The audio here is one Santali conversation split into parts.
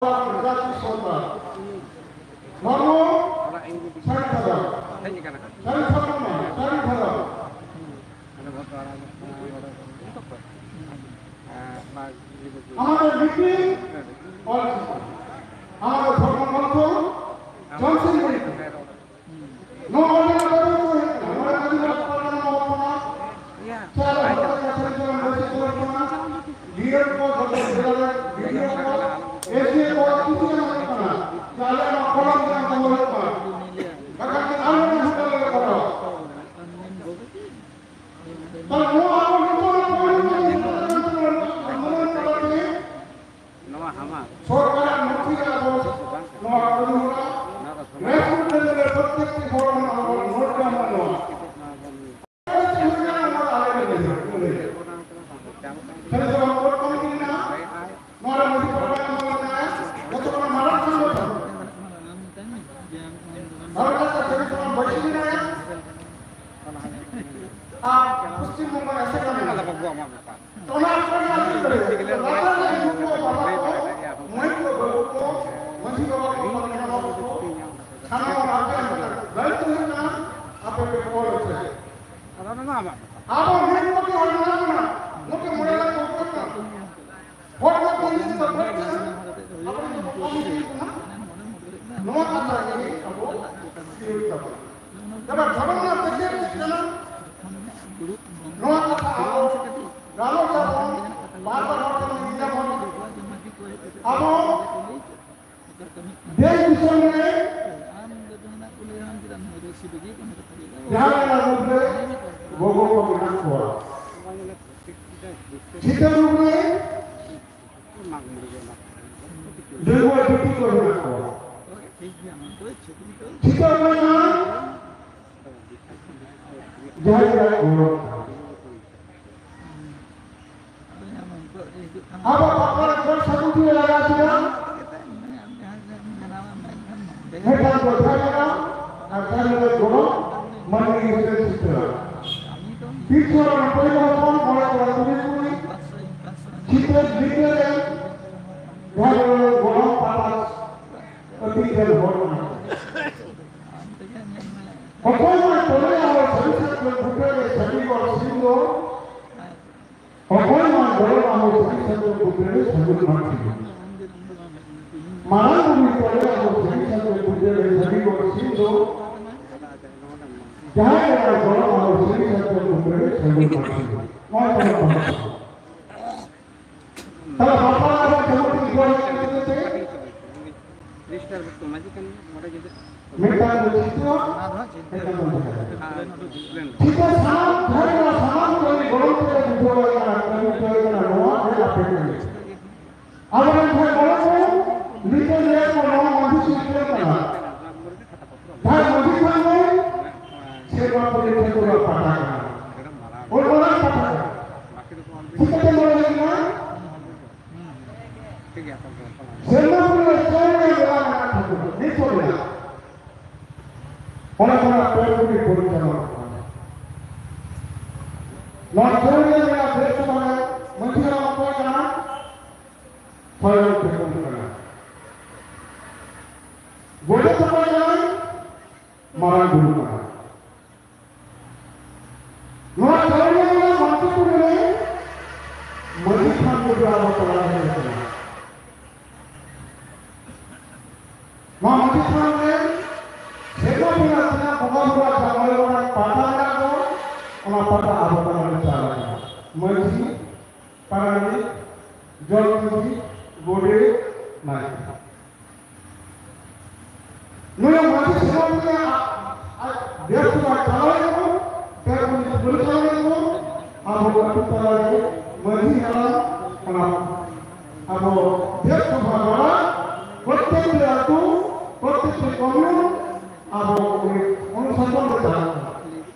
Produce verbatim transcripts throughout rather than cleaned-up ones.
ᱡᱟᱹᱛᱤ ᱥᱚᱨᱠᱟᱨ᱾ ᱫᱷᱚᱨᱢᱚ ᱥᱟᱹᱨᱤ ᱫᱷᱚᱨᱚᱢ᱾ ᱥᱟᱹᱨᱤ ᱫᱷᱚᱨᱚᱢ ᱢᱟᱱᱮ ᱥᱟᱹᱨᱤ ᱫᱷᱚᱨᱚᱢ᱾ আমাদের নীতি, আমাদের ধর্মগ্রন্থ, জনসেন বই। ᱱᱚᱣᱟ ᱚᱞ ᱨᱮᱱᱟᱜ ᱫᱟᱵᱤ ᱠᱚ ᱦᱩᱭᱩᱜ ᱠᱟᱱᱟ, ᱱᱚᱣᱟ ᱟᱹᱫᱤᱵᱟᱹᱥᱤ ᱯᱟᱨᱜᱟᱱᱟ ᱢᱚᱦᱚᱛ ᱠᱷᱚᱱᱟᱜ ᱪᱟᱞᱟᱣ ᱠᱟᱛᱮ ᱱᱟᱥᱮ ᱡᱮᱢᱚᱱ ᱵᱮᱥᱤ ᱠᱚ ᱦᱩᱭᱩᱜ ᱠᱟᱱᱟ, ᱰᱤ ᱮᱰ ᱠᱚ, ᱰᱚᱠᱴᱚᱨ ᱡᱮᱱᱟᱨᱮᱞ, ᱵᱤ ᱰᱤ ᱳ ᱠᱚ, ᱮᱥ ᱰᱤ ᱳ ᱠᱚ, ᱠᱤᱪᱷᱩ ᱜᱟᱱ ᱦᱩᱭᱩᱜ ᱠᱟᱱᱟ, ᱡᱮ ᱟᱞᱮᱭᱟᱜ ᱱᱚᱣᱟ ᱠᱚᱞᱚᱢ ᱡᱟᱦᱟᱸ ᱫᱚᱦᱚ ᱦᱩᱭᱩᱜ ᱠᱟᱱᱟ, ᱵᱟᱠᱷᱟᱱ ᱟᱞᱮ ᱱᱚᱣᱟ ᱦᱟᱸᱰᱮ ᱞᱮ ᱠᱚᱨᱟᱣᱟ᱾ ᱛᱟᱦᱞᱮ ᱱᱚᱣᱟ ᱟᱵᱚ ᱡᱚᱛᱚ ᱦᱚᱲ ᱠᱚ ᱢᱚᱱᱮ ᱛᱟᱞᱟᱛᱮ ᱱᱚᱣᱟ ᱦᱟᱢᱟᱞ ᱥᱚᱨᱠᱟᱨᱟᱜ ᱢᱚᱱᱛᱨᱤ ᱟᱵᱚ ᱱᱚᱣᱟ ᱠᱟᱹᱢᱤ ᱦᱚᱨᱟ ᱨᱮᱥᱯᱚᱱᱥᱤᱵᱤᱞᱤᱴᱤ ᱨᱮ ᱯᱨᱚᱛᱛᱮᱠᱴᱤ ᱦᱚᱲ ᱚᱱᱟ ᱵᱚᱱ ᱱᱳᱴ ᱠᱟᱜ ᱢᱟ ᱱᱚᱣᱟ᱾ ᱪᱮᱫ ᱦᱩᱭ ᱠᱟᱱᱟ ᱱᱚᱣᱟ ᱫᱚ ᱟᱞᱮ ᱞᱮ ᱞᱟᱹᱭᱟ, ᱞᱟᱹᱭᱟ᱾ ᱠᱷᱟᱹᱞᱤ ᱫᱚ ᱵᱟᱝ ᱠᱳᱨᱴ ᱠᱚᱢᱤᱴᱤ ᱢᱮᱱᱟᱜᱼᱟ, ᱱᱚᱣᱟ ᱨᱮ ᱢᱟᱹᱡᱷᱤ ᱯᱟᱨᱜᱟᱱᱟ ᱠᱚ ᱢᱮᱱᱟᱭᱟ, ᱡᱚᱛᱚ ᱠᱷᱚᱱ ᱢᱟᱨᱟᱝ ᱥᱚᱝᱜᱚᱴᱷᱚᱱ᱾ ᱵᱷᱟᱨᱚᱛ ᱨᱮ ᱠᱷᱟᱹᱞᱤ ᱫᱚ ᱵᱟᱝ ᱵᱟᱹᱭᱥᱤ ᱢᱮᱱᱟᱭᱟ, ᱟᱨ ᱯᱚᱥᱪᱤᱢ ᱵᱚᱝᱜᱚ ᱨᱮ ᱟᱥᱮᱠᱟ ᱢᱮᱱᱟᱭᱟ᱾ ᱚᱱᱟ ᱠᱚᱨᱮ ᱟᱹᱰᱤ ᱵᱮᱲᱮ ᱞᱟᱛᱟᱨ ᱨᱮ ᱟᱭᱳ ᱠᱚ, ᱵᱟᱵᱟ ᱠᱚ, ᱢᱟᱹᱭ ᱠᱚ, ᱵᱟᱹᱵᱩ ᱠᱚ, ᱢᱟᱹᱡᱷᱤ ᱵᱟᱵᱟ ᱠᱚ, ᱯᱟᱨᱜᱟᱱᱟ ᱵᱟᱵᱟ ᱠᱚ, ᱥᱟᱱᱟᱢ ᱦᱚᱲ ᱟᱯᱮ ᱟᱯᱮ ᱫᱟᱭᱤᱛᱛᱚ ᱦᱩᱭᱩᱜ ᱠᱟᱱᱟ, ᱟᱯᱮ ᱯᱮ ᱚᱞ ᱦᱚᱪᱚᱭᱟ᱾ ᱟᱫᱚ ᱚᱱᱟ ᱢᱟ ᱟᱢᱟᱜ ᱠᱟᱛᱷᱟ᱾ ᱟᱵᱚ ᱢᱤᱫ ᱠᱚᱛᱮ ᱦᱚᱲ ᱢᱮᱱᱟᱜ ᱵᱚᱱᱟ, ᱱᱚᱛᱮ ᱢᱚᱬᱮ ᱞᱟᱠᱷ ᱠᱚ ᱩᱛᱟᱹᱨ ᱠᱟᱱᱟ᱾ ᱦᱚᱲ ᱠᱚ ᱠᱚ ᱤᱫᱤ ᱠᱟᱛᱮ ᱵᱟᱹᱲᱛᱤ ᱠᱟᱱᱟ᱾ ᱟᱵᱚ ᱡᱩᱫᱤ ᱵᱚ ᱠᱚᱢ ᱤᱫᱤ ᱠᱟᱱᱟ, ᱱᱚᱣᱟ ᱠᱟᱛᱷᱟ ᱜᱮ ᱟᱵᱚ ᱥᱤᱨᱤᱡ ᱛᱟᱵᱚᱱᱟ᱾ ᱛᱚᱵᱮ ᱫᱷᱚᱨᱚᱢ ᱨᱮᱱᱟᱜ ᱯᱮᱠᱮᱴ ᱪᱮᱫ ᱠᱟᱱᱟ? ᱱᱚᱣᱟ ᱠᱟᱛᱷᱟ ᱟᱵᱚ ᱜᱟᱞᱚᱪ ᱟᱵᱚᱱ, ᱵᱟᱨ ᱵᱟᱨ ᱦᱚᱲ ᱴᱷᱮᱱ ᱧᱤᱫᱟᱹ ᱵᱚᱱ, ᱟᱵᱚ ᱫᱮᱥ ᱫᱤᱥᱚᱢ ᱨᱮ ᱡᱟᱦᱟᱸ ᱞᱮᱠᱟ ᱨᱩᱯ ᱨᱮ ᱜᱚᱜᱚ ᱠᱚ ᱢᱮᱱᱟᱜ ᱠᱚᱣᱟ, ᱪᱷᱤᱛᱟᱹ ᱨᱩᱯ ᱨᱮ ᱰᱟᱺᱜᱩᱣᱟᱹ ᱵᱤᱴᱤ ᱠᱚ ᱢᱮᱱᱟᱜ ᱠᱚᱣᱟ᱾ ᱪᱷᱤᱛᱟᱹ ᱨᱩᱯ ᱨᱮ ᱡᱟᱦᱟᱸᱭ ᱡᱟᱦᱟᱸᱭ ᱜᱚᱲᱚ᱾ ᱟᱵᱚ ᱵᱟᱯᱞᱟ ᱨᱮ ᱠᱷᱚᱱ ᱥᱟᱹᱜᱩᱱ ᱴᱷᱤᱠ ᱞᱟᱜᱟᱣ ᱠᱮᱫᱟ᱾ ᱢᱤᱫᱴᱟᱝ ᱫᱚ ᱡᱷᱟᱨᱱᱟ ᱟᱨ ᱡᱷᱟᱨᱱᱟ ᱫᱚ ᱜᱚᱲᱚ ᱢᱟᱹᱱᱢᱤ ᱜᱤᱫᱽᱨᱟᱹ ᱪᱤᱛᱟᱹᱨ᱾ ᱯᱤᱲ ᱪᱚᱨᱚᱱ ᱯᱟᱹᱭᱞᱟᱹ ᱦᱚᱯᱚᱱ ᱢᱚᱬᱮ ᱠᱚᱲᱟ ᱛᱩᱨᱩᱭ ᱠᱩᱲᱤ ᱪᱤᱛᱟᱹᱨ ᱜᱤᱫᱽᱨᱟᱹ ᱨᱮ ᱡᱷᱟᱨᱱᱟ ᱫᱚ ᱜᱚᱲᱚ ᱛᱤ ᱨᱮᱱ ᱦᱚᱲ ᱠᱟᱱᱟ ᱠᱚ᱾ ᱚᱠᱚᱭ ᱢᱟ ᱛᱚᱞᱮ ᱟᱵᱚ ᱥᱟᱹᱨᱤ ᱥᱟᱨᱡᱚᱢ ᱵᱩᱴᱟᱹ ᱨᱮ ᱥᱟᱹᱨᱤ ᱜᱚᱲ ᱥᱤᱢ ᱫᱚ, ᱚᱠᱚᱭ ᱢᱟ ᱜᱚᱲᱚ ᱟᱵᱚ ᱥᱟᱹᱨᱤ ᱥᱟᱨᱡᱚᱢ ᱵᱩᱴᱟᱹ ᱨᱮ ᱥᱟᱹᱜᱩᱱ ᱢᱟᱹᱴᱷᱤ᱾ ᱢᱟᱨᱟᱝ ᱵᱩᱨᱩ ᱛᱚᱞᱮ ᱟᱵᱚ ᱥᱟᱹᱨᱤ ᱥᱟᱨᱡᱚᱢ ᱵᱩᱴᱟᱹ ᱨᱮ ᱥᱟᱹᱨᱤ ᱜᱚᱲ ᱥᱤᱢ ᱫᱚ, ᱡᱟᱦᱟᱸᱭ ᱠᱟᱱᱟ ᱜᱚᱲᱚ ᱟᱵᱚ ᱥᱟᱹᱨᱤ ᱥᱟᱨᱡᱚᱢ ᱵᱩᱴᱟᱹ ᱨᱮ ᱥᱟᱹᱜᱩᱱ ᱢᱟᱹᱴᱷᱤ᱾ ᱱᱚᱣᱟ ᱠᱟᱱᱟ ᱵᱟᱯᱞᱟ᱾ ᱛᱟᱦᱞᱮ ᱵᱟᱯᱞᱟ ᱨᱮ ᱡᱮᱢᱚᱱ ᱤᱧ ᱜᱚᱲᱚ ᱠᱟᱱᱟ ᱪᱤᱠᱟᱹᱛᱮ? ᱨᱮᱡᱤᱥᱴᱟᱨ ᱵᱩᱠ ᱠᱚ ᱢᱟᱹᱡᱷᱤ ᱠᱟᱱ ᱜᱮᱭᱟ, ᱚᱸᱰᱮ ᱡᱩᱫᱤ ᱢᱤᱫᱴᱟᱝ ᱫᱚ ᱪᱤᱛᱟᱹ, ᱢᱤᱫᱴᱟᱝ ᱫᱚ ᱡᱟᱦᱮᱨ᱾ ᱟᱨ ᱴᱷᱤᱠ ᱜᱮᱭᱟ, ᱥᱟᱱᱟᱢ ᱫᱷᱟᱨᱮ ᱨᱮ ᱥᱟᱱᱟᱢ ᱠᱚ ᱜᱚᱲᱚ ᱛᱮ ᱵᱩᱡᱷᱟᱹᱣ ᱟᱭ ᱠᱟᱱᱟ, ᱠᱟᱹᱢᱤ ᱦᱚᱪᱚ ᱟᱭ ᱠᱟᱱᱟ, ᱱᱚᱣᱟ ᱜᱮ ᱟᱯᱮ ᱠᱟᱹᱢᱤ᱾ ᱟᱵᱚᱨᱮᱱ ᱴᱷᱮᱱ ᱜᱚᱲᱚ ᱠᱚ ᱱᱤᱛᱚᱜ ᱞᱟᱹᱭ ᱠᱚ ᱱᱚᱣᱟ ᱢᱟᱹᱡᱷᱤ ᱥᱤᱥᱴᱮᱢ ᱠᱟᱱᱟ᱾ ᱡᱟᱦᱟᱸᱭ ᱢᱟᱹᱡᱷᱤ ᱠᱷᱟᱱ ᱫᱚ ᱥᱮᱨᱢᱟ ᱯᱩᱨᱤ ᱴᱷᱟᱹᱠᱩᱨᱟᱜ ᱯᱟᱴᱟ ᱠᱟᱱᱟ᱾ ᱳᱭ ᱢᱟᱨᱟᱝ ᱯᱟᱴᱟ ᱠᱟᱱᱟ᱾ ᱪᱤᱠᱟᱹᱛᱮ ᱢᱚᱱᱮ ᱦᱩᱭᱩᱜ ᱠᱟᱱᱟ? ᱥᱮᱨᱢᱟ ᱯᱩᱨᱤ ᱨᱮ ᱪᱟᱣᱞᱮ ᱢᱮᱞᱟ ᱢᱮᱱᱟᱜ ᱴᱷᱟᱹᱠᱩᱨ, ᱱᱤᱛ ᱦᱚᱸ ᱢᱮᱱᱟᱜᱼᱟ᱾ ᱚᱱᱟ ᱠᱷᱚᱱᱟᱜ ᱯᱮ ᱠᱩᱲᱤ ᱯᱚᱨᱤᱪᱟᱞᱚᱱᱟ ᱠᱟᱱᱟ᱾ ᱱᱚᱣᱟ ᱪᱟᱣᱞᱮ ᱢᱮᱞᱟ ᱵᱮᱥ ᱥᱚᱢᱚᱭ ᱢᱟᱹᱡᱷᱤ ᱦᱟᱲᱟᱢ ᱚᱠᱚᱭ ᱠᱟᱱᱟ? ᱥᱚᱭᱚᱝ ᱴᱷᱟᱹᱠᱩᱨ ᱠᱟᱱᱟ᱾ ᱜᱚᱰᱮᱛ ᱚᱠᱚᱭ ᱠᱟᱱᱟᱭ? ᱢᱟᱨᱟᱝ ᱵᱩᱨᱩ ᱠᱟᱱᱟ᱾ ᱱᱚᱣᱟ ᱪᱟᱣᱞᱮ ᱨᱮᱱᱟᱜ ᱢᱟᱱᱠᱚᱯᱩᱨ ᱨᱮ ᱢᱟᱹᱡᱷᱤ ᱛᱷᱟᱱ ᱠᱚᱫᱚ ᱟᱵᱚ ᱛᱟᱞᱟ ᱨᱮ ᱢᱮᱱᱟᱜᱼᱟ᱾ ᱱᱚᱣᱟ ᱢᱟᱹᱡᱷᱤ ᱛᱷᱟᱱ ᱨᱮ ᱥᱮᱨᱢᱟ ᱯᱮᱲᱟ ᱛᱤᱱᱟᱹᱜ ᱵᱚᱸᱜᱟ ᱵᱩᱨᱩ ᱟᱨ ᱡᱟᱶᱟᱭ ᱵᱟᱲᱟ ᱯᱟᱛᱟ ᱢᱮᱱᱟᱜ ᱫᱚ, ᱚᱱᱟ ᱯᱟᱛᱟ ᱟᱵᱚ ᱛᱟᱞᱟ ᱨᱮ ᱪᱟᱞᱟᱜ ᱠᱟᱱᱟ᱾ ᱢᱟᱹᱡᱷᱤ, ᱯᱟᱨᱟᱱᱤᱠ, ᱡᱚᱜᱽ ᱢᱟᱹᱡᱷᱤ, ᱜᱚᱰᱮᱛ, ᱱᱟᱭᱠᱮ᱾ ᱱᱩᱭ ᱢᱟᱹᱡᱷᱤ ᱥᱮᱵᱟ ᱨᱮ ᱟᱡ ᱵᱮᱥ ᱵᱟᱭ ᱪᱟᱞᱟᱣ ᱞᱮᱱᱟ, ᱵᱮᱥ ᱵᱟᱭ ᱪᱟᱞᱟᱣ ᱞᱮᱱᱟ, ᱟᱵᱚ ᱟᱹᱛᱩ ᱛᱟᱞᱟ ᱨᱮ ᱢᱟᱹᱡᱷᱤ ᱦᱟᱲᱟᱢ ᱠᱟᱱᱟ᱾ ᱟᱵᱚ ᱵᱮᱥ ᱥᱚᱵᱷᱟ ᱵᱟᱲᱟ, ᱯᱨᱚᱛᱮᱠ ᱟᱹᱛᱩ, ᱯᱨᱚᱛᱮᱠ ᱠᱚᱢᱤᱭᱩᱱ ᱟᱵᱚ ᱚᱱᱩᱥᱟᱥᱚᱱ ᱨᱮ ᱪᱟᱞᱟᱜ ᱠᱟᱱᱟ᱾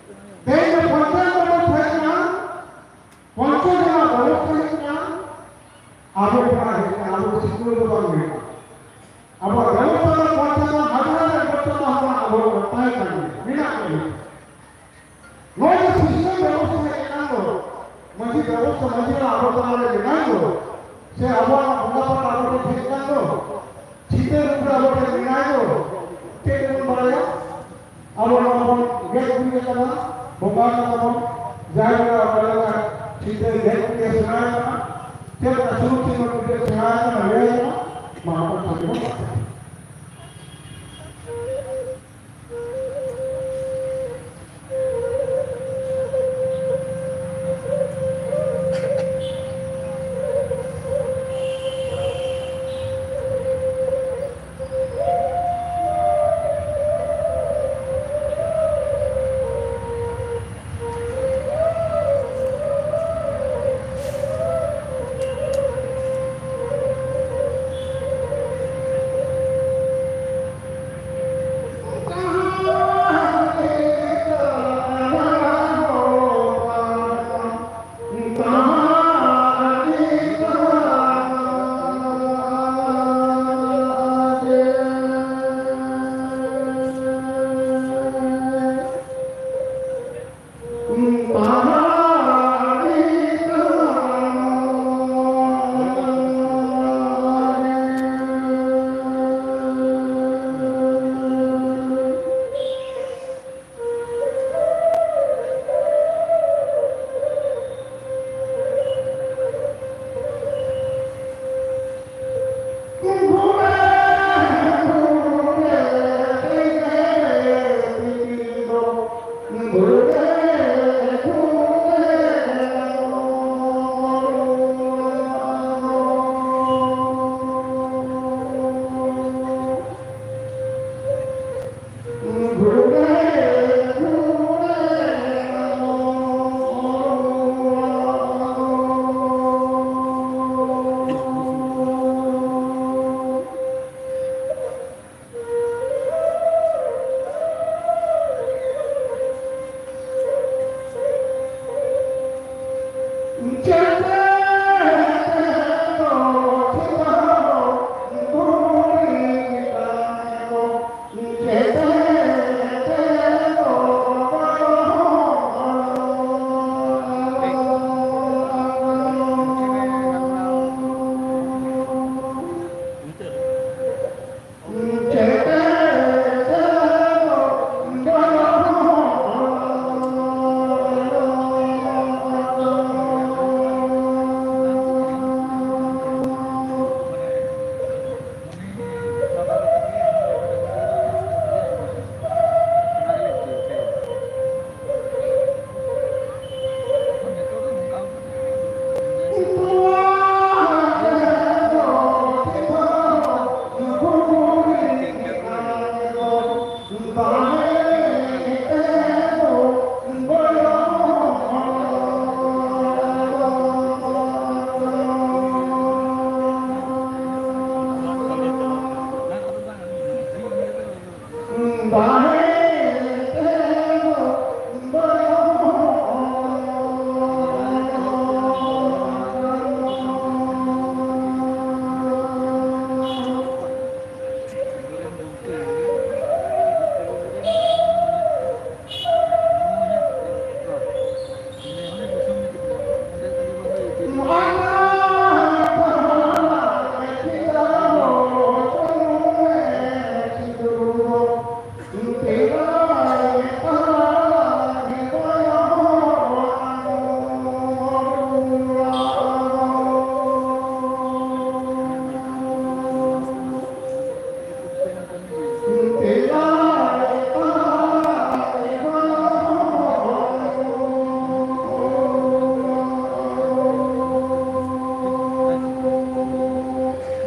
ᱛᱮᱦᱮᱧ ᱫᱚ ᱯᱚᱧᱪᱟᱭᱮᱛ ᱨᱮᱵᱚᱱ ᱛᱟᱦᱮᱸ ᱠᱟᱱᱟ, ᱯᱚᱧᱪᱟᱭᱮᱛ ᱨᱮᱱᱟᱜ ᱵᱮᱵᱚᱥᱛᱷᱟ ᱦᱩᱭᱩᱜ ᱠᱟᱱᱟ, ᱟᱵᱚ ᱠᱷᱚᱱᱟᱜ ᱦᱮᱡ ᱠᱟᱱᱟ, ᱟᱵᱚ ᱥᱤᱠᱷᱱᱟᱹᱛ ᱫᱚ ᱵᱟᱝ ᱦᱩᱭᱩᱜ ᱠᱟᱱᱟ᱾ ᱟᱵᱚᱣᱟᱜ ᱵᱮᱵᱚᱥᱛᱷᱟ ᱫᱚ ᱯᱚᱧᱪᱟᱭᱮᱛ ᱨᱮᱱᱟᱜ ᱦᱟᱡᱟᱨ ᱦᱟᱡᱟᱨ ᱵᱮᱵᱚᱥᱛᱷᱟ ᱫᱚ ᱟᱵᱚ ᱛᱟᱦᱮᱸ ᱠᱟᱱ ᱜᱮᱭᱟ, ᱢᱮᱱᱟᱜ ᱜᱮᱭᱟ᱾ ᱱᱚᱜᱼᱚᱭ ᱡᱮ ᱥᱤᱥᱴᱮᱢ ᱵᱮᱵᱚᱥᱛᱷᱟ ᱦᱮᱡ ᱟᱠᱟᱱ ᱫᱚ, ᱢᱟᱹᱡᱷᱤ ᱵᱮᱵᱚᱥᱛᱷᱟ, ᱢᱟᱹᱡᱷᱤ ᱨᱮᱱᱟᱜ ᱟᱵᱚ ᱛᱟᱞᱟ ᱨᱮ ᱢᱮᱱᱟᱜ ᱫᱚ, ᱥᱮ ᱟᱵᱚᱣᱟᱜ ᱵᱚᱸᱜᱟ ᱵᱟᱨᱟ ᱟᱵᱚ ᱴᱷᱮᱱ ᱦᱮᱡ ᱟᱠᱟᱱ ᱫᱚ, ᱪᱷᱤᱛᱟᱹ ᱨᱩᱯ ᱨᱮ ᱟᱵᱚ ᱴᱷᱮᱱ ᱢᱮᱱᱟᱜ ᱛᱟᱵᱚᱱ, ᱡᱟᱦᱟᱸᱭ ᱠᱚ ᱚᱠᱟ ᱞᱮᱠᱟ ᱪᱤᱛᱟᱹᱨ ᱜᱮᱡ ᱜᱮ ᱥᱮᱬᱟ ᱟᱠᱟᱱᱟ, ᱪᱮᱫ ᱞᱮᱠᱟ ᱥᱩᱨ ᱪᱤᱱᱦᱟᱹ ᱯᱤᱴᱷᱟᱹ ᱥᱮᱬᱟ ᱟᱠᱟᱱᱟ, ᱞᱟᱹᱭ ᱟᱠᱚ ᱢᱟ, ᱚᱱᱟ ᱠᱚ ᱛᱟᱵᱚᱱ᱾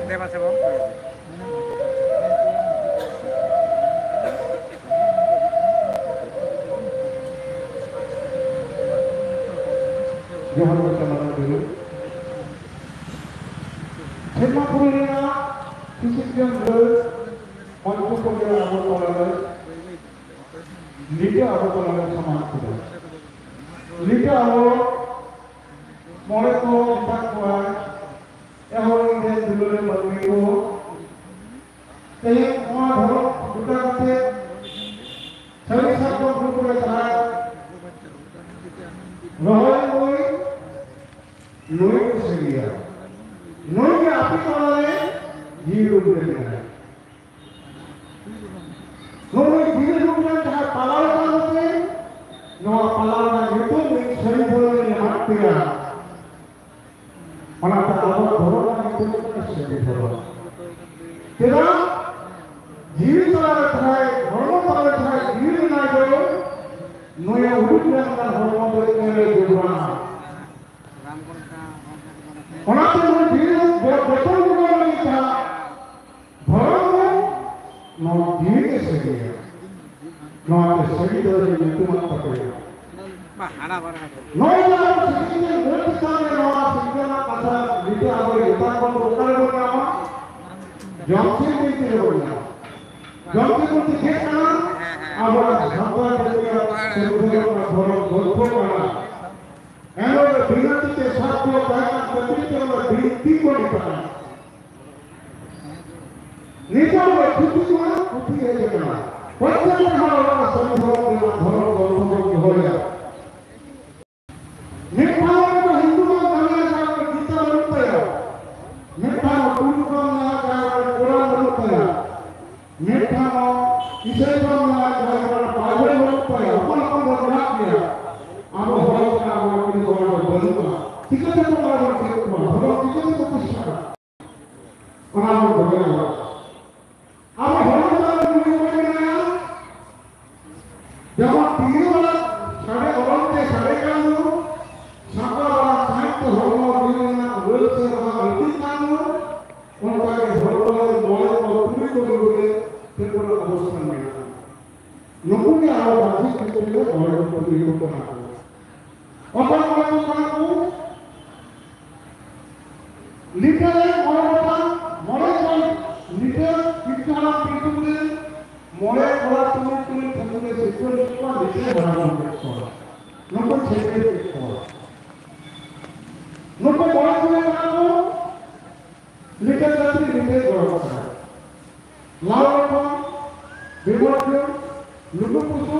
ᱫᱮᱵᱟ ᱥᱮᱵᱟ᱾ ᱡᱚᱦᱟᱨ ᱜᱮ ᱥᱟᱱᱟᱢ ᱠᱚᱜᱮ᱾ ᱥᱮᱨᱢᱟ ᱯᱩᱨᱟᱹᱣ ᱨᱮᱱᱟᱜ ᱥᱤᱥᱤᱨ ᱡᱚᱱ ᱨᱟᱹᱲ ᱢᱚᱧᱪᱚ ᱠᱚᱨᱮ ᱟᱵᱚ ᱛᱟᱞᱟᱨᱮ ᱱᱤᱛᱚᱜ ᱟᱵᱚ ᱛᱟᱞᱟᱨᱮ ᱥᱚᱢᱟᱱ ᱠᱮᱫᱟ᱾ ᱱᱤᱛᱚᱜ ᱟᱵᱚ ᱢᱚᱬᱮ ᱠᱚ ᱢᱮᱛᱟᱜ ᱠᱚᱣᱟ, ᱮᱦᱚᱵ ᱤᱧ ᱴᱷᱮᱱ ᱫᱩᱞᱟᱹᱲ ᱢᱟᱹᱱᱢᱤ ᱠᱚ, ᱛᱮᱦᱮᱧ ᱱᱚᱣᱟ ᱫᱷᱚᱨᱚᱢ ᱜᱚᱴᱟ ᱠᱟᱛᱮ ᱥᱟᱹᱨᱤ ᱥᱟᱨᱡᱚᱢ ᱵᱩᱨᱩ ᱠᱚᱨᱮ ᱡᱟᱦᱟᱸᱭ ᱨᱚᱦᱚᱭ ᱱᱩᱭ, ᱱᱩᱭ ᱠᱚ ᱥᱟᱹᱨᱤᱭᱟ, ᱱᱩᱭ ᱜᱮ ᱟᱯᱮ ᱛᱟᱞᱟᱨᱮ ᱡᱤᱣᱤ ᱨᱩᱯ ᱨᱮ ᱢᱮᱱᱟᱭᱟ᱾ ᱱᱩᱭ ᱡᱤᱣᱤ ᱨᱩᱯ ᱨᱮ ᱡᱟᱦᱟᱸᱭ ᱯᱟᱞᱟᱣ ᱠᱟᱱ ᱛᱮ, ᱱᱚᱣᱟ ᱯᱟᱞᱟᱣ ᱨᱮᱱᱟᱜ ᱧᱩᱛᱩᱢ ᱢᱤᱫ ᱥᱟᱹᱨᱤ ᱫᱷᱚᱨᱚᱢ ᱮᱢᱟᱫ ᱯᱮᱭᱟ᱾ ᱚᱱᱟᱛᱮ ᱟᱵᱚᱣᱟᱜ ᱫᱷᱚᱨᱚᱢ ᱨᱮᱱᱟᱜ ᱧᱩᱛᱩᱢ ᱠᱟᱱᱟ ᱥᱟᱹᱨᱤ ᱫᱷᱚᱨᱚᱢ᱾ ᱪᱮᱫᱟᱜ? ᱡᱤᱣᱤ ᱛᱟᱞᱟᱨᱮ ᱡᱟᱦᱟᱸᱭ, ᱦᱚᱲᱢᱚ ᱛᱟᱞᱟᱨᱮ ᱡᱟᱦᱟᱸᱭ ᱡᱤᱣᱤ ᱢᱮᱱᱟᱭ ᱫᱚ, ᱱᱩᱭᱟᱜ ᱩᱰᱩᱠ ᱞᱮᱱᱠᱷᱟᱱ ᱦᱚᱲᱢᱚ ᱫᱚ ᱮᱠᱮᱱ ᱨᱮ ᱡᱚᱵᱽᱨᱟᱱᱟ᱾ ᱚᱱᱟᱛᱮ ᱱᱩᱭ ᱡᱤᱣᱤ ᱫᱚ ᱵᱚ-, ᱵᱚᱪᱚᱱ ᱵᱚᱸᱜᱟ ᱞᱟᱹᱜᱤᱫ ᱡᱟᱦᱟᱸ ᱫᱷᱚᱨᱚᱢ ᱫᱚ ᱱᱚᱣᱟ ᱡᱤᱣᱤ ᱜᱮ ᱥᱟᱹᱨᱤᱭᱟ᱾ ᱱᱚᱣᱟᱛᱮ ᱥᱟᱹᱨᱤ ᱫᱷᱚᱨᱚᱢ ᱧᱩᱛᱩᱢᱟᱜ ᱛᱟᱯᱮᱭᱟ᱾ ᱱᱚᱜᱼᱚᱭ ᱡᱮ ᱟᱵᱚ ᱥᱤᱠᱷᱱᱟᱹᱛ ᱢᱩᱞ ᱪᱮᱛᱟᱱ ᱨᱮ ᱱᱚᱣᱟ ᱥᱤᱠᱷᱱᱟᱹᱛ ᱨᱮᱱᱟᱜ ᱠᱟᱛᱷᱟ ᱱᱤᱛᱚᱜ ᱟᱵᱚ ᱡᱚᱛᱚ ᱵᱚᱱ ᱚᱠᱟ ᱨᱮᱵᱚᱱ ᱧᱟᱢᱟ? ᱡᱚᱢᱥᱤᱢ ᱵᱤᱱᱛᱤ ᱨᱮᱵᱚᱱ ᱧᱟᱢᱟ᱾ ᱡᱚᱢ ᱛᱮᱵᱚᱱ ᱫᱮᱠᱷᱮᱜ ᱠᱟᱱᱟ, ᱟᱵᱚᱣᱟᱜ ᱥᱟᱱᱛᱟᱲ ᱡᱟᱹᱛᱤᱭᱟᱜ ᱥᱮ ᱩᱫᱷᱟᱹᱨ ᱨᱮᱱᱟᱜ ᱫᱷᱚᱨᱚᱢ ᱜᱚᱞᱯᱷᱚ ᱠᱟᱱᱟ᱾ ᱮᱱᱦᱚᱸ ᱵᱤᱱᱟᱹ ᱛᱤᱛᱮ ᱥᱟᱵ ᱠᱚ ᱛᱟᱦᱮᱸ ᱠᱟᱱ ᱠᱷᱟᱹᱛᱤᱨ ᱛᱮ ᱚᱱᱟ ᱵᱤᱱᱛᱤ ᱠᱚ ᱢᱮᱛᱟᱜᱼᱟ᱾ ᱱᱤᱛᱚᱜ ᱫᱚ ᱯᱩᱛᱷᱤ ᱠᱚ ᱯᱩᱛᱷᱤ ᱦᱮᱡ ᱟᱠᱟᱱᱟ᱾ ᱯᱨᱚᱛᱮᱠ ᱦᱚᱲ ᱚᱱᱟ ᱥᱟᱹᱨᱤ ᱫᱷᱚᱨᱚᱢ ᱨᱮᱱᱟᱜ ᱫᱷᱚᱨᱚᱢ ᱜᱚᱞᱯᱷᱚ ᱵᱚᱱ ᱫᱚᱦᱚᱭᱟ᱾ ᱢᱤᱫᱴᱟᱝ ᱦᱚᱲ ᱫᱚ ᱦᱤᱱᱫᱩ ᱫᱚ ᱢᱮᱱᱟᱭᱟ, ᱡᱟᱦᱟᱸᱭ ᱫᱚ ᱜᱤᱛᱟᱹ ᱵᱟᱹᱱᱩᱜ ᱛᱟᱭᱟ᱾ ᱢᱤᱫᱴᱟᱝ ᱦᱚᱲ ᱛᱩᱲᱩᱠ ᱫᱚ ᱢᱮᱱᱟᱭᱟ, ᱡᱟᱦᱟᱸᱭ ᱫᱚ ᱠᱳᱨᱟᱱ ᱵᱟᱹᱱᱩᱜ ᱛᱟᱭᱟ᱾ ᱢᱤᱫᱴᱟᱝ ᱦᱚᱲ ᱤᱥᱟᱹᱭ ᱫᱚ ᱢᱮᱱᱟᱭᱟ, ᱡᱟᱦᱟᱸᱭ ᱫᱚ ᱵᱟᱭᱵᱮᱞ ᱵᱟᱹᱱᱩᱜ ᱛᱟᱭᱟ᱾ ᱦᱚᱯᱚᱱ ᱦᱚᱯᱚᱱ ᱫᱚ ᱢᱮᱱᱟᱜ ᱜᱮᱭᱟ᱾ ᱟᱵᱚ ᱦᱚᱲ ᱠᱟᱱᱟ ᱵᱚᱱ, ᱠᱤᱱᱛᱩ ᱚᱱᱟ ᱫᱚ ᱵᱟᱹᱱᱩᱜᱼᱟ᱾ ᱪᱤᱠᱟᱹᱛᱮ ᱵᱚᱱ ᱚᱱᱟ ᱵᱚᱱ ᱪᱮᱫ ᱠᱚᱣᱟ? ᱫᱷᱚᱨᱚᱢ ᱪᱤᱠᱟᱹᱛᱮ ᱠᱚ ᱯᱨᱚᱛᱤᱥᱴᱷᱟᱜᱼᱟ? ᱚᱱᱟ ᱵᱚᱱ ᱫᱚᱦᱚᱭᱟ᱾ ᱟᱵᱚ ᱦᱚᱲ ᱪᱮᱛᱟᱱ ᱨᱮ ᱱᱩᱭ ᱚᱠᱚᱭ ᱢᱮᱱᱟᱭᱟ? ᱡᱮᱢᱚᱱ ᱛᱤᱨᱭᱳ ᱵᱟᱱᱟᱢ ᱥᱟᱰᱮ ᱚᱨᱚᱝ ᱛᱮ ᱥᱟᱰᱮ ᱠᱟᱱ ᱫᱚ, ᱥᱟᱠᱣᱟ ᱵᱟᱱᱟᱢ ᱥᱟᱸᱦᱮᱫ ᱛᱮ ᱦᱚᱲᱢᱚ ᱡᱤᱣᱤ ᱨᱮᱱᱟᱜ ᱨᱟᱹᱲ ᱥᱮ ᱨᱟᱦᱟ ᱟᱹᱰᱤ ᱠᱟᱱ ᱫᱚ, ᱚᱱᱠᱟ ᱜᱮ ᱦᱚᱲᱢᱚ ᱨᱮ ᱢᱚᱬᱮ ᱠᱚ ᱛᱩᱨᱩᱭ ᱠᱚ ᱨᱩᱣᱟᱹ ᱨᱮ ᱛᱮ ᱯᱩᱨᱟᱹ ᱚᱵᱚᱥᱛᱷᱟ ᱢᱮᱱᱟᱜᱼᱟ᱾ ᱱᱩᱠᱩ ᱜᱮ ᱟᱵᱚ ᱢᱟᱹᱡᱷᱤ ᱠᱷᱮᱛᱨᱮ ᱨᱮ ᱢᱚᱬᱮ ᱠᱚ ᱛᱩᱨᱩᱭ ᱠᱚ ᱠᱟᱱᱟ ᱠᱚ᱾ ᱚᱠᱚᱭ ᱠᱚ ᱠᱟᱱᱟ ᱠᱚ? ᱞᱤᱴᱟᱹ ᱨᱮ ᱢᱚᱬᱮ ᱜᱚᱴᱟᱝ, ᱢᱚᱬᱮ ᱜᱚᱴᱟᱝ ᱞᱤᱴᱟᱹ ᱯᱤᱞᱪᱩ ᱦᱟᱲᱟᱢ ᱯᱤᱞᱪᱩ ᱵᱩᱲᱦᱤ, ᱢᱚᱬᱮ ᱠᱚᱲᱟ ᱛᱩᱨᱩᱭ ᱠᱩᱲᱤ ᱴᱷᱟᱹᱠᱩᱨ ᱨᱮ ᱥᱤᱨᱡᱚᱱ ᱠᱮᱫ ᱠᱚᱣᱟ, ᱞᱤᱴᱟᱹ ᱦᱟᱲᱟᱢ ᱠᱮᱫ ᱠᱚᱣᱟ᱾ ᱱᱩᱠᱩ ᱪᱷᱟᱹᱴᱭᱟᱹᱨ ᱠᱮᱫ ᱠᱚᱣᱟ᱾ ᱱᱩᱠᱩ ᱢᱚᱬᱮ ᱠᱚ ᱠᱟᱱᱟ ᱠᱚ ᱞᱤᱴᱟᱹ ᱠᱟᱹᱯᱤ, ᱞᱤᱴᱟᱹ ᱜᱚᱲᱚ ᱠᱟᱱᱟ᱾ ᱞᱟᱣ ᱞᱚᱠᱷᱚᱱ, ᱵᱤᱢᱚᱞ ᱡᱩ, ᱞᱩᱜᱩ ᱯᱩᱥᱩ,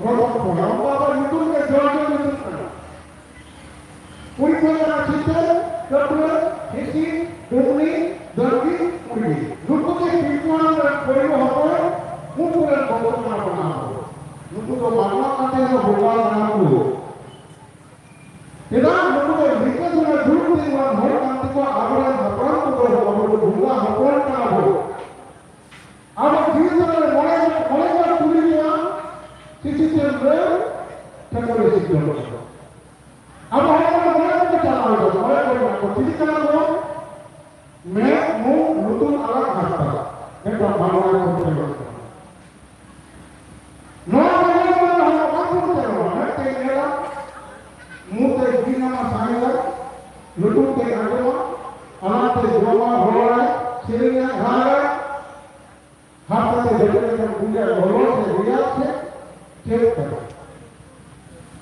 ᱨᱚᱛᱚᱱ ᱠᱚᱲᱟ᱾ ᱩᱱᱠᱩ ᱟᱵᱚ ᱧᱩᱛᱩᱢ ᱜᱮ ᱡᱚᱲ ᱡᱚᱲ ᱧᱩᱛᱩᱢ ᱠᱟᱱᱟ᱾ ᱯᱚᱨᱤᱪᱚᱭ ᱠᱟᱱᱟ ᱪᱷᱤᱛᱟᱹ, ᱠᱟᱹᱴᱩᱣᱟᱹ, ᱦᱤᱥᱤ, ᱰᱩᱢᱱᱤ, ᱫᱟᱹᱨᱜᱤ, ᱠᱩᱲᱤ᱾ ᱱᱩᱠᱩ ᱜᱮ ᱯᱤᱞᱪᱩ ᱦᱟᱲᱟᱢ ᱨᱮᱱ ᱯᱳᱭᱞᱳ ᱦᱚᱯᱚᱱ, ᱩᱱᱠᱩ ᱨᱮᱱ ᱵᱚᱝᱥᱚ ᱠᱟᱱᱟ ᱵᱚᱱ ᱟᱵᱚ᱾ ᱱᱩᱠᱩ ᱫᱚ ᱢᱟᱱᱣᱟ ᱠᱟᱛᱮ ᱦᱚᱸ ᱵᱚᱸᱜᱟ ᱠᱟᱱᱟ ᱠᱚ᱾ ᱪᱮᱫᱟᱜ ᱱᱩᱠᱩ ᱫᱚ ᱱᱤᱝᱠᱟᱹ ᱫᱷᱟᱨᱟ ᱫᱩᱲᱩᱵ ᱛᱤᱸᱜᱩᱣᱟᱱ ᱦᱚᱲ ᱠᱟᱱ ᱛᱮᱠᱚ ᱟᱵᱚᱨᱮᱱ ᱦᱟᱯᱲᱟᱢ ᱠᱚᱫᱚ ᱟᱵᱚ ᱫᱚ ᱵᱚᱸᱜᱟ ᱦᱚᱯᱚᱱ ᱠᱟᱱᱟ ᱵᱚ᱾ ᱟᱵᱚ ᱡᱤᱣᱤ ᱛᱟᱞᱟ ᱨᱮ ᱢᱚᱬᱮ, ᱢᱚᱬᱮ ᱠᱚ ᱛᱩᱨᱩᱭ ᱠᱚᱣᱟ ᱥᱤᱥᱤᱨ ᱪᱟᱸᱫᱚ ᱨᱮ ᱴᱷᱟᱹᱠᱩᱨ ᱨᱮ ᱥᱤᱨᱡᱚᱱ ᱠᱟᱱᱟ᱾ ᱟᱵᱚ ᱦᱚᱲ ᱠᱚ ᱢᱚᱬᱮ ᱠᱚ ᱪᱟᱞᱟᱣ ᱠᱟᱱᱟ, ᱢᱚᱬᱮ ᱠᱚ ᱢᱮᱱᱟᱜ ᱠᱚ ᱪᱤᱞᱤ ᱠᱟᱱᱟ ᱠᱚ? ᱢᱮᱫ, ᱢᱩ, ᱞᱩᱛᱩᱨ, ᱟᱨ ᱦᱟᱨᱛᱟ᱾ ᱢᱮᱱᱠᱷᱟᱱ ᱵᱟᱝ ᱢᱚᱬᱮ ᱠᱚ ᱴᱷᱟᱹᱠᱩᱨ ᱠᱟᱱᱟ᱾ ᱱᱚᱣᱟ ᱵᱟᱵᱚᱫ ᱛᱮ ᱟᱵᱚ ᱵᱟᱵᱚᱱ ᱪᱟᱞᱟᱜᱼᱟ, ᱢᱮᱫ ᱛᱮ ᱧᱮᱞᱟ, ᱢᱩ ᱛᱮ ᱡᱤᱞ ᱧᱟᱢᱟ, ᱥᱟᱸᱜᱮᱭᱟ, ᱞᱩᱛᱩᱨ ᱛᱮ ᱟᱸᱡᱚᱢᱟ, ᱟᱲᱟᱝ ᱛᱮ ᱡᱚᱢᱟ, ᱨᱚᱲᱟᱭ, ᱥᱮᱨᱮᱧᱟᱭ, ᱨᱟᱜᱟᱭ᱾ ᱦᱟᱨᱛᱟ ᱛᱮ ᱡᱚᱴᱮᱫ ᱞᱮᱠᱷᱟᱱ ᱩᱱᱤᱭᱟᱜ ᱞᱚᱞᱚ ᱥᱮ ᱨᱮᱭᱟᱲ ᱥᱮ ᱪᱮᱫ ᱠᱟᱱᱟ?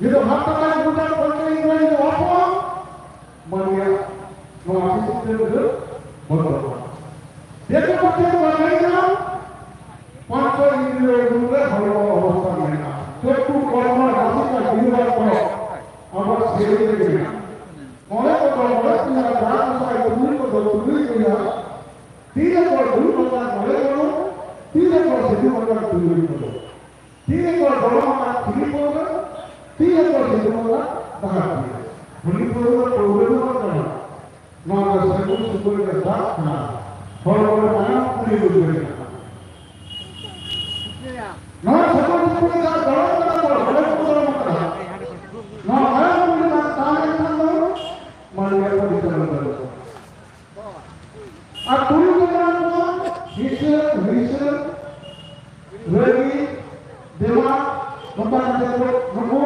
ᱡᱩᱫᱤ ᱦᱟᱨᱛᱟ ᱛᱟᱭ ᱵᱩᱡᱟ ᱠᱚᱱᱴᱮ ᱤᱧ ᱨᱮᱱ ᱫᱚ ᱟᱯᱚ ᱢᱟᱱᱮ ᱱᱚᱣᱟ ᱥᱤᱥᱤᱨ ᱛᱮ ᱵᱚᱱᱫᱚ ᱠᱟᱱᱟ᱾ ᱫᱮᱠᱷᱚ ᱯᱟᱪᱷᱮ ᱫᱚ ᱵᱟᱝ ᱠᱟᱱᱟ, ᱯᱟᱸᱪ ᱪᱷᱚ ᱤᱱᱫᱨᱤᱭᱚ ᱨᱩᱯ ᱨᱮ ᱦᱚᱲᱢᱚ ᱚᱵᱚᱥᱛᱟ ᱢᱮᱱᱟᱜᱼᱟ᱾ ᱪᱚᱠᱠᱷᱩ, ᱠᱚᱨᱱᱚ, ᱱᱟᱥᱤᱠᱟ, ᱡᱤᱦᱵᱟ ᱠᱚ ᱟᱵᱚᱣᱟᱜ ᱥᱮᱨᱮᱧ ᱨᱮᱜᱮ ᱢᱮᱱᱟᱜᱼᱟ᱾ ᱢᱚᱬᱮ ᱠᱚᱫᱚ ᱢᱚᱬᱮ ᱠᱚ ᱧᱮᱞᱟ, ᱡᱟᱦᱟᱸ ᱠᱚ ᱥᱟᱭ ᱛᱩᱨᱩᱭ ᱠᱚᱫᱚ ᱛᱩᱨᱩᱭ ᱠᱚ ᱧᱮᱞᱟ᱾ ᱛᱤ ᱨᱮᱠᱚ ᱫᱩᱲᱩᱵ ᱟᱠᱟᱱ ᱢᱚᱬᱮ ᱠᱚᱫᱚ, ᱛᱤ ᱨᱮᱠᱚ ᱥᱤᱫᱩ ᱟᱠᱟᱱ ᱛᱩᱨᱩᱭ ᱠᱚᱫᱚ᱾ ᱛᱤ ᱨᱮᱠᱚ ᱫᱚᱲᱚᱢ ᱟᱠᱟᱫ ᱠᱷᱟᱹᱞᱤ ᱯᱟᱹᱣᱨᱟᱹ, ᱛᱤ ᱨᱮᱠᱚ ᱥᱤᱫᱩ ᱟᱠᱟᱫ ᱰᱟᱦᱟᱨ ᱛᱤᱨᱮ᱾ ᱠᱷᱟᱹᱞᱤ ᱯᱟᱹᱣᱨᱟᱹ ᱫᱚ ᱯᱟᱹᱣᱨᱟᱹ ᱫᱚ ᱵᱟᱝ ᱠᱟᱱᱟ᱾ ᱱᱚᱣᱟ ᱫᱚ ᱥᱟᱹᱜᱩᱱ ᱥᱩᱯᱟᱹᱨᱤ ᱨᱮ ᱫᱟᱜ ᱠᱟᱱᱟ᱾ ᱦᱚᱲ ᱠᱚ ᱢᱟᱭᱟᱢ ᱠᱩᱲᱤ ᱵᱩᱡᱷᱟᱹᱣ ᱠᱟᱱᱟ᱾ ᱱᱚᱣᱟ ᱥᱟᱹᱜᱩᱱ ᱥᱩᱯᱟᱹᱨᱤ ᱫᱟᱜ ᱫᱚᱲᱚᱢ ᱠᱟᱱᱟ ᱠᱚ, ᱦᱚᱲ ᱠᱚ ᱫᱚᱲᱚᱢ ᱠᱟᱱᱟ᱾ ᱱᱚᱣᱟ ᱢᱟᱭᱟᱢ ᱠᱩᱲᱤ ᱵᱟᱝ ᱛᱟᱦᱮᱸ ᱞᱮᱱᱠᱷᱟᱱ ᱫᱚ ᱢᱟᱹᱱᱢᱤ ᱯᱚᱨᱤᱪᱟᱞᱚᱱᱟ ᱵᱟᱹᱱᱩᱜᱼᱟ᱾ ᱟᱨ ᱛᱩᱨᱩᱭ ᱠᱚ ᱢᱮᱱᱟᱜ ᱠᱚᱣᱟ, ᱦᱤᱥᱟᱹ, ᱦᱤᱥᱟᱹ, ᱨᱟᱹᱜᱤ, ᱫᱮᱢᱟ, ᱱᱚᱝᱠᱟ ᱠᱟᱛᱮ ᱠᱚ ᱱᱩᱠᱩ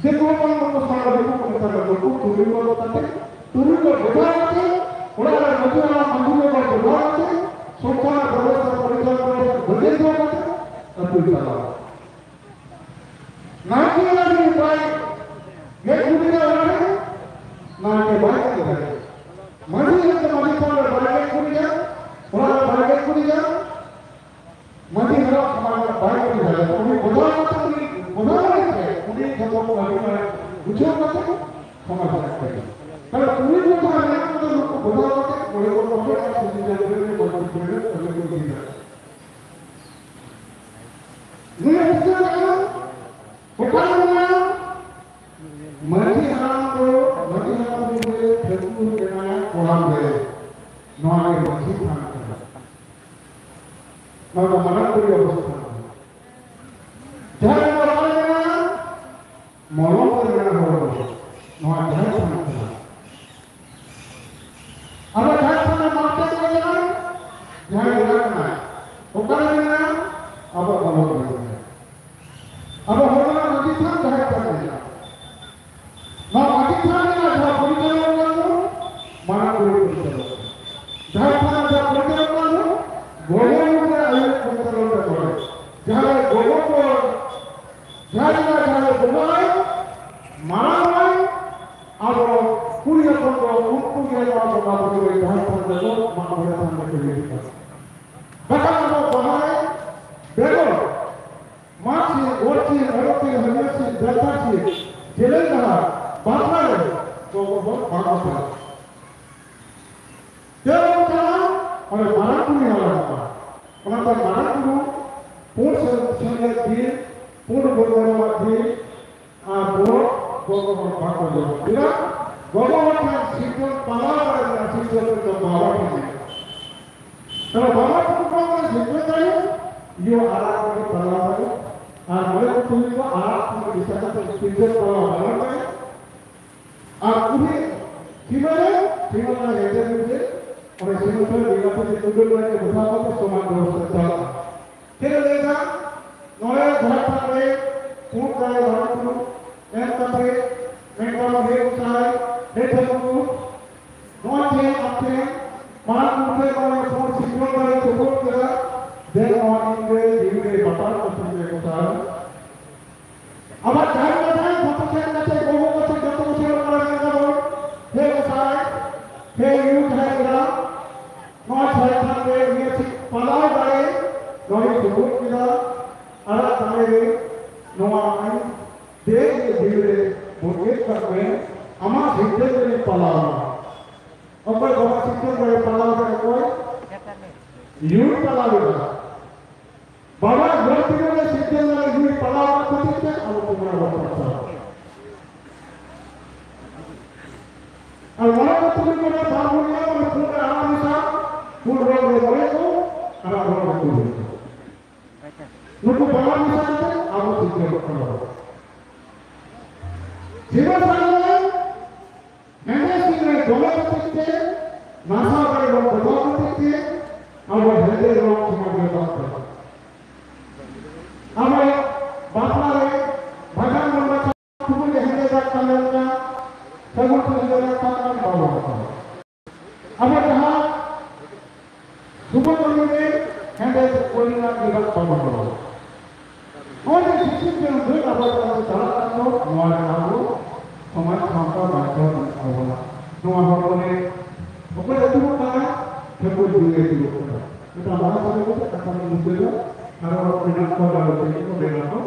ᱫᱤᱠᱩ ᱦᱚᱯᱚᱱ ᱠᱚᱠᱚ ᱥᱟᱶ ᱫᱤᱠᱩ ᱠᱚ ᱢᱮᱛᱟ ᱠᱚᱣᱟ, ᱱᱩᱠᱩ ᱛᱩᱨᱩᱭ ᱠᱚ ᱠᱟᱛᱮ, ᱛᱩᱨᱩᱭ ᱠᱚ ᱵᱚᱫᱷᱟᱣ ᱠᱟᱛᱮ, ᱚᱲᱟᱜ ᱨᱮ ᱢᱟᱹᱡᱷᱤ ᱦᱟᱲᱟᱢ ᱢᱟᱹᱡᱷᱤ ᱵᱟᱵᱟ ᱵᱚᱫᱷᱟᱣ ᱠᱟᱛᱮ, ᱥᱚᱝᱥᱟᱨ ᱵᱮᱵᱚᱥᱛᱷᱟ ᱯᱚᱨᱤᱪᱟᱞᱚᱱᱟ ᱵᱮᱵᱚᱥᱛᱷᱟ ᱵᱟᱹᱜᱤ ᱦᱚᱴᱚ ᱠᱟᱛᱮ ᱟᱹᱛᱩ ᱪᱟᱞᱟᱣ᱾ ᱱᱟᱭᱠᱮ ᱚᱲᱟᱜ ᱨᱮ ᱵᱟᱭ ᱜᱮᱡ ᱜᱩᱨᱤᱡᱟ, ᱚᱲᱟᱜ ᱨᱮ ᱱᱟᱭᱠᱮ ᱵᱟᱭ ᱜᱮᱡ ᱜᱩᱨᱤᱡᱟ᱾ ᱢᱟᱹᱡᱷᱤ ᱦᱟᱲᱟᱢ ᱫᱚ ᱢᱟᱹᱡᱷᱤ ᱛᱷᱟᱱ ᱨᱮ ᱵᱟᱭ ᱜᱮᱡ ᱜᱩᱨᱤᱡᱟ, ᱚᱲᱟᱜ ᱨᱮ ᱵᱟᱭ ᱜᱮᱡ ᱜᱩᱨᱤᱡᱟ, ᱢᱟᱹᱡᱷᱤ ᱦᱟᱲᱟᱢ ᱥᱚᱢᱟᱡᱽ ᱨᱮ ᱵᱟᱭ ᱜᱩᱨᱤᱡ ᱫᱟᱲᱮᱭᱟᱜᱼᱟ᱾ ᱩᱱᱤ ᱵᱚᱫᱷᱟᱣ ᱠᱟᱛᱮ, ᱩᱱᱤ ᱵᱚᱫᱷᱟᱣ ᱫᱟᱲᱮᱭᱟᱜ ᱛᱮ, ᱩᱱᱤ ᱡᱚᱛᱚ ᱠᱟᱹᱢᱤ ᱦᱚᱨᱟ ᱵᱩᱡᱷᱟᱹᱣ ᱠᱟᱛᱮ ᱥᱚᱢᱟᱡᱽ ᱨᱮ ᱠᱟᱹᱢᱤ᱾ ᱛᱟᱦᱞᱮ ᱩᱱᱤ ᱵᱚᱫᱷᱟᱣ ᱨᱮᱱᱟᱜ ᱫᱚ ᱱᱩᱠᱩ ᱵᱚᱫᱷᱟᱣ ᱠᱟᱛᱮ ᱢᱚᱬᱮ ᱠᱚ ᱵᱚᱫᱷᱟᱣ ᱠᱟᱛᱮ ᱥᱤᱫᱷᱩ ᱡᱟᱹᱛᱤ ᱨᱮ ᱢᱟᱹᱡᱷᱤ ᱯᱟᱹᱨᱤᱭᱟᱹ ᱠᱟᱹᱢᱤ ᱠᱚ ᱤᱫᱤᱭᱟ᱾ ᱱᱩᱭ ᱵᱩᱡᱷᱟᱹᱣ ᱠᱟᱱᱟ, ᱚᱠᱟ ᱨᱮ ᱢᱮᱱᱟᱭᱟ? ᱢᱟᱹᱡᱷᱤ ᱦᱟᱲᱟᱢ ᱫᱚ, ᱢᱟᱹᱡᱷᱤ ᱦᱟᱲᱟᱢ ᱫᱚ ᱵᱚᱞᱮ ᱴᱷᱟᱹᱠᱩᱨ ᱠᱟᱱᱟᱭ ᱠᱚᱲᱟᱢ ᱨᱮ᱾ ᱱᱚᱣᱟ ᱜᱮ ᱢᱟᱹᱡᱷᱤ ᱛᱷᱟᱱ ᱠᱟᱱᱟ᱾ ᱱᱚᱣᱟ ᱫᱚ ᱢᱟᱨᱟᱝ ᱵᱩᱨᱩ ᱚᱵᱚᱥᱛᱷᱟᱱ ᱠᱟᱱᱟ᱾ ᱡᱟᱦᱟᱸ ᱨᱮ ᱵᱟᱵᱟ ᱢᱮᱱᱟᱭᱟ, ᱢᱚᱞᱚᱝ ᱨᱮ ᱢᱮᱱᱟᱜ ᱦᱚᱲ ᱫᱚ ᱱᱚᱣᱟ ᱡᱟᱦᱮᱨ ᱛᱷᱟᱱ ᱠᱟᱱᱟ᱾ ᱟᱵᱚ ᱡᱟᱦᱮᱨ ᱛᱷᱟᱱ ᱨᱮ ᱢᱟᱜ ᱛᱮ ᱠᱚ ᱪᱟᱞᱟᱜᱼᱟ, ᱡᱟᱦᱟᱸᱭ ᱵᱚᱸᱜᱟ ᱠᱟᱱᱟᱭ, ᱚᱠᱟᱨᱮ ᱢᱮᱱᱟᱭᱟ? ᱟᱵᱚ ᱵᱚᱞᱚ ᱨᱮ ᱢᱮᱱᱟᱭᱟ᱾ ᱟᱵᱚ ᱦᱚᱲ ᱨᱮᱱᱟᱜ ᱢᱟᱹᱡᱷᱤ ᱛᱷᱟᱱ ᱡᱟᱦᱮᱨ ᱛᱷᱟᱱ ᱢᱮᱱᱟᱜᱼᱟ᱾ ᱱᱚᱣᱟ ᱢᱟᱹᱡᱷᱤ ᱛᱷᱟᱱ ᱨᱮᱱᱟᱜ ᱡᱟᱦᱟᱸ ᱯᱚᱨᱤᱪᱟᱞᱚᱱᱟ ᱠᱟᱱ ᱫᱚ, ᱢᱟᱨᱟᱝ ᱵᱩᱨᱩ ᱯᱚᱨᱤᱪᱟᱞᱚᱱᱟ᱾ ᱡᱟᱦᱮᱨ ᱛᱷᱟᱱ ᱨᱮᱱᱟᱜ ᱡᱟᱦᱟᱸ ᱯᱚᱨᱤᱪᱟᱞᱚᱱᱟ ᱠᱟᱱ ᱫᱚ, ᱜᱚᱜᱚ ᱨᱩᱯ ᱨᱮ ᱟᱭᱳ ᱠᱚ ᱵᱚᱫᱚᱞ ᱨᱮ ᱵᱚᱞᱚᱭ᱾ ᱡᱟᱦᱟᱸ ᱨᱮ ᱜᱚᱜᱚ ᱠᱚ ᱡᱟᱦᱟᱸ ᱨᱮ ᱡᱟᱦᱟᱸ ᱨᱮ ᱵᱚᱸᱜᱟᱭ, ᱢᱟᱨᱟᱝ ᱟᱭ, ᱟᱵᱚ ᱠᱩᱲᱤ ᱦᱚᱯᱚᱱ ᱫᱚ ᱩᱱᱠᱩ ᱜᱮ ᱱᱚᱣᱟ ᱵᱚᱸᱜᱟ ᱵᱩᱨᱩ ᱨᱮ ᱡᱟᱦᱟᱸ ᱛᱷᱟᱱ ᱨᱮ ᱢᱟᱜ ᱢᱚᱬᱮ ᱛᱷᱟᱱ ᱨᱮᱠᱚ ᱦᱤᱡᱩᱜᱼᱟ᱾ ᱵᱟᱠᱷᱟᱱ ᱟᱵᱚ ᱵᱟᱦᱟ ᱨᱮ ᱵᱮᱜᱚᱨ ᱢᱟᱜ ᱥᱤᱢ, ᱜᱚᱴ ᱥᱤᱢ, ᱮᱨᱚᱜ ᱥᱤᱢ, ᱦᱟᱹᱨᱭᱟᱹᱲ ᱥᱤᱢ, ᱡᱟᱱᱛᱷᱟᱲ ᱥᱤᱢ, ᱡᱮᱞᱮᱧ ᱰᱟᱦᱟᱨ, ᱵᱟᱯᱞᱟ ᱨᱮ ᱜᱚᱜᱚ ᱦᱚᱲ ᱵᱟᱝ ᱵᱟᱯᱞᱟ᱾ ᱪᱮᱫ ᱵᱚᱱ ᱪᱟᱞᱟᱜᱼᱟ? ᱚᱸᱰᱮ ᱢᱟᱨᱟᱝ ᱠᱩᱲᱤ ᱦᱚᱲ ᱟᱠᱟᱱᱟ᱾ ᱚᱱᱟᱛᱮ ᱢᱟᱨᱟᱝ ᱵᱩᱨᱩ ᱯᱩᱸᱰ ᱥᱮ-, ᱥᱮᱸᱜᱮᱞ ᱫᱷᱤᱨ, ᱯᱩᱸᱰ ᱵᱚᱫᱚᱞᱟᱜ ᱫᱷᱤᱨ, ᱟᱨ ᱵᱚᱦᱚᱜ ᱜᱚᱜᱚ ᱦᱚᱲ ᱵᱟᱠᱚ ᱡᱚᱢᱟ᱾ ᱪᱮᱫᱟᱜ? ᱜᱚᱜᱚ ᱦᱚᱲ ᱴᱷᱮᱱ ᱥᱤᱨᱡᱚᱱ ᱯᱟᱞᱟᱣ ᱫᱟᱲᱮᱭᱟᱜᱼᱟ, ᱥᱤᱨᱡᱚᱱ ᱫᱚ ᱵᱟᱵᱟ ᱴᱷᱮᱱ ᱢᱮᱱᱟᱜᱼᱟ᱾ ᱛᱟᱦᱞᱮ ᱵᱟᱵᱟ ᱴᱷᱮᱱ ᱠᱷᱚᱱ ᱫᱚ ᱥᱤᱨᱡᱚᱱ ᱫᱟᱲᱮ, ᱤᱭᱟᱹ ᱟᱲᱟᱜ ᱨᱮᱜᱮ ᱯᱟᱞᱟᱣ ᱫᱟᱲᱮ, ᱟᱨ ᱢᱚᱬᱮ ᱠᱚ ᱛᱩᱨᱩᱭ ᱠᱚ ᱟᱲᱟᱜ ᱠᱷᱚᱱ ᱫᱤᱥᱟᱹ ᱠᱟᱛᱮ ᱥᱤᱨᱡᱚᱱ ᱯᱟᱞᱟᱣ ᱫᱟᱲᱮ᱾ ᱟᱨ ᱩᱱᱤ ᱥᱤᱢᱟᱹ ᱨᱮ, ᱥᱤᱢᱟᱹ ᱨᱮ ᱦᱮᱸᱫᱮ ᱢᱮᱱᱛᱮ, ᱚᱸᱰᱮ ᱥᱤᱢᱟᱹ ᱴᱷᱮᱱ ᱵᱮᱸᱜᱟᱲ ᱛᱮ ᱪᱤᱛᱟᱹᱨ ᱨᱮ ᱵᱮᱫᱷᱟᱣ ᱠᱟᱛᱮ ᱥᱚᱢᱟᱡᱽ ᱵᱮᱵᱚᱥᱛᱷᱟ ᱪᱟᱞᱟᱜᱼᱟ᱾ ᱪᱮᱫ ᱮ ᱞᱟᱹᱭ ᱮᱫᱟ? ᱱᱚᱰᱮ ᱡᱷᱟᱲᱠᱷᱚᱸᱰ ᱨᱮ ᱯᱩᱸᱰ ᱫᱟᱨᱮ ᱵᱟᱹᱱᱩᱜ ᱠᱚ ᱮᱢ ᱠᱟᱛᱮ ᱢᱮᱱᱠᱷᱟᱱ ᱦᱮ ᱜᱚᱸᱥᱟᱭ, ᱦᱮ ᱴᱷᱟᱹᱠᱩᱨ, ᱱᱚᱣᱟ ᱪᱮ ᱟᱯᱮ ᱢᱟᱨᱟᱝ ᱵᱩᱨᱩ ᱴᱷᱮᱱ ᱱᱚᱣᱟ ᱯᱩᱸᱰ ᱥᱤᱨᱡᱚᱱ ᱫᱟᱲᱮ ᱪᱚᱰᱚᱨ ᱠᱮᱫᱟ, ᱫᱮᱱ ᱱᱚᱣᱟ ᱤᱧ ᱨᱮ ᱡᱤᱣᱤ ᱨᱮ ᱵᱟᱛᱟᱨ ᱠᱟᱛᱮ ᱦᱮ ᱜᱚᱸᱥᱟᱭ᱾ ᱟᱵᱟᱨ ᱡᱟᱦᱮᱨ ᱜᱟᱲ ᱨᱮ ᱡᱚᱛᱚ ᱴᱷᱮᱱ ᱠᱟᱛᱮ ᱜᱚᱜᱚ ᱠᱚ ᱴᱷᱮᱱ ᱡᱚᱛᱚ ᱠᱚ ᱥᱮᱱᱚᱜ ᱠᱟᱱᱟ, ᱢᱮᱱ ᱫᱟᱵᱚᱱ, ᱦᱮ ᱜᱚᱸᱥᱟᱭ, ᱦᱮ ᱭᱩ ᱡᱟᱦᱮᱨ ᱮᱨᱟ, ᱱᱚᱣᱟ ᱡᱷᱟᱲᱠᱷᱚᱸᱰ ᱨᱮ ᱤᱭᱟᱹ ᱪᱮᱫ ᱯᱟᱞᱟᱣ ᱫᱟᱲᱮ, ᱱᱚᱣᱟᱧ ᱥᱚᱵᱚᱫ ᱠᱮᱫᱟ, ᱟᱨᱟᱜ ᱫᱟᱲᱮ ᱨᱮ ᱱᱚᱣᱟ ᱟᱹᱧ ᱫᱮ ᱤᱭᱟᱹ ᱡᱤᱣᱤ ᱨᱮ ᱵᱚᱨᱠᱮᱛ ᱠᱟᱜ ᱢᱮ, ᱟᱢᱟᱜ ᱥᱤᱨᱡᱚᱱ ᱨᱮᱧ ᱯᱟᱞᱟᱣ ᱟᱢᱟ᱾ ᱚᱠᱚᱭ ᱵᱟᱵᱟ ᱥᱤᱨᱡᱚᱱ ᱨᱮ ᱯᱟᱞᱟᱣ ᱨᱮ ᱚᱠᱚᱭ? ᱭᱩ ᱯᱟᱞᱟᱣ ᱨᱮ᱾ ᱵᱟᱵᱟ ᱜᱚᱲ ᱛᱤᱨᱮ ᱥᱤᱨᱡᱚᱱ ᱨᱮ ᱱᱩᱭ ᱯᱟᱲᱟᱣ ᱠᱷᱟᱹᱛᱤᱨ ᱛᱮ ᱟᱵᱚ ᱵᱚᱸᱜᱟ ᱵᱚᱱ ᱯᱟᱲᱟᱣ᱾ ᱟᱨ ᱢᱚᱬᱮ ᱠᱚ ᱛᱩᱨᱩᱭ ᱠᱚ ᱵᱟᱨ ᱵᱚᱱ ᱧᱟᱢᱟ, ᱢᱟᱱᱮ ᱯᱩᱸᱰ ᱟᱨᱟᱜ ᱢᱮᱥᱟ, ᱯᱩᱸᱰ ᱨᱚᱝ ᱨᱮ ᱢᱚᱬᱮ ᱠᱚ, ᱟᱨᱟᱜ ᱨᱚᱝ ᱨᱮ ᱛᱩᱨᱩᱭ ᱠᱚ᱾ ᱱᱩᱠᱩ ᱵᱟᱵᱟ ᱢᱮᱥᱟ ᱠᱟᱛᱮ ᱟᱵᱚ ᱥᱤᱨᱡᱚᱱᱚᱜ ᱠᱟᱱᱟ ᱵᱚᱱ᱾ ᱥᱤᱢᱟᱹ ᱥᱟᱨᱡᱚᱢ ᱦᱮᱸᱫᱮ ᱥᱤᱢ ᱨᱮ ᱫᱚᱢᱮ ᱠᱷᱟᱹᱛᱤᱨ ᱛᱮ, ᱱᱟᱥᱟᱣ ᱫᱟᱲᱮ ᱵᱚᱱ ᱵᱚᱫᱚᱞ ᱠᱷᱟᱹᱛᱤᱨ ᱛᱮ, ᱟᱵᱚ ᱦᱮᱸᱫᱮ ᱨᱚᱝ ᱥᱚᱢᱟᱡᱽ ᱨᱮ ᱵᱟᱝ ᱠᱟᱱᱟ᱾ ᱟᱵᱚ ᱵᱟᱯᱞᱟ ᱨᱮ ᱵᱷᱟᱸᱰᱟᱱ ᱵᱚᱱ ᱵᱟᱪᱷᱟᱣ, ᱴᱩᱠᱩᱡ ᱨᱮ ᱦᱮᱸᱫᱮ ᱫᱟᱜ ᱠᱟᱱ ᱞᱮᱠᱟ, ᱥᱟᱹᱜᱩᱱ ᱴᱷᱤᱞᱤ ᱨᱮ ᱫᱟᱜ ᱠᱟᱱ ᱞᱮᱠᱟ ᱵᱟᱵᱚᱱ ᱵᱟᱯᱞᱟ᱾ ᱟᱵᱚ ᱡᱟᱦᱟᱸ ᱥᱩᱵᱚ ᱠᱟᱹᱢᱤ ᱨᱮ ᱦᱮᱸᱫᱮ ᱠᱚᱭᱞᱟ ᱜᱮ ᱫᱟᱜ ᱵᱟᱵᱚᱱ ᱨᱚᱲᱟ᱾ ᱱᱚᱜᱼᱚᱭ ᱡᱮ ᱥᱤᱥᱤᱨ ᱡᱟᱹᱱᱩᱢ ᱫᱟᱹᱭ ᱟᱵᱚ ᱪᱮᱛᱟᱱ ᱨᱮ ᱪᱟᱞᱟᱜ ᱠᱟᱱ ᱫᱚ, ᱱᱚᱣᱟ ᱨᱮ ᱟᱵᱚ ᱥᱚᱢᱟᱡᱽ ᱥᱟᱶᱛᱟ ᱵᱟᱧᱪᱟᱣ ᱢᱮᱱᱟᱜ ᱛᱟᱵᱚᱱᱟ᱾ ᱱᱚᱣᱟ ᱦᱚᱲᱢᱚ ᱨᱮ ᱚᱠᱚᱭ ᱟᱹᱪᱩᱨᱚᱜ ᱠᱟᱱᱟ? ᱴᱷᱟᱹᱠᱩᱨ ᱡᱤᱣᱤ ᱟᱹᱪᱩᱨᱚᱜ ᱠᱟᱱᱟ᱾ ᱢᱤᱫᱴᱟᱝ ᱵᱟᱦᱟ ᱥᱟᱵ ᱠᱟᱛᱮ ᱠᱟᱛᱷᱟ ᱞᱤᱧ ᱢᱩᱪᱟᱹᱫᱟ᱾ ᱟᱨᱚ ᱢᱮᱱᱟᱜ ᱠᱚᱣᱟ ᱜᱟᱞᱚᱪ ᱠᱚ, ᱵᱮᱱᱟᱣ ᱠᱚ᱾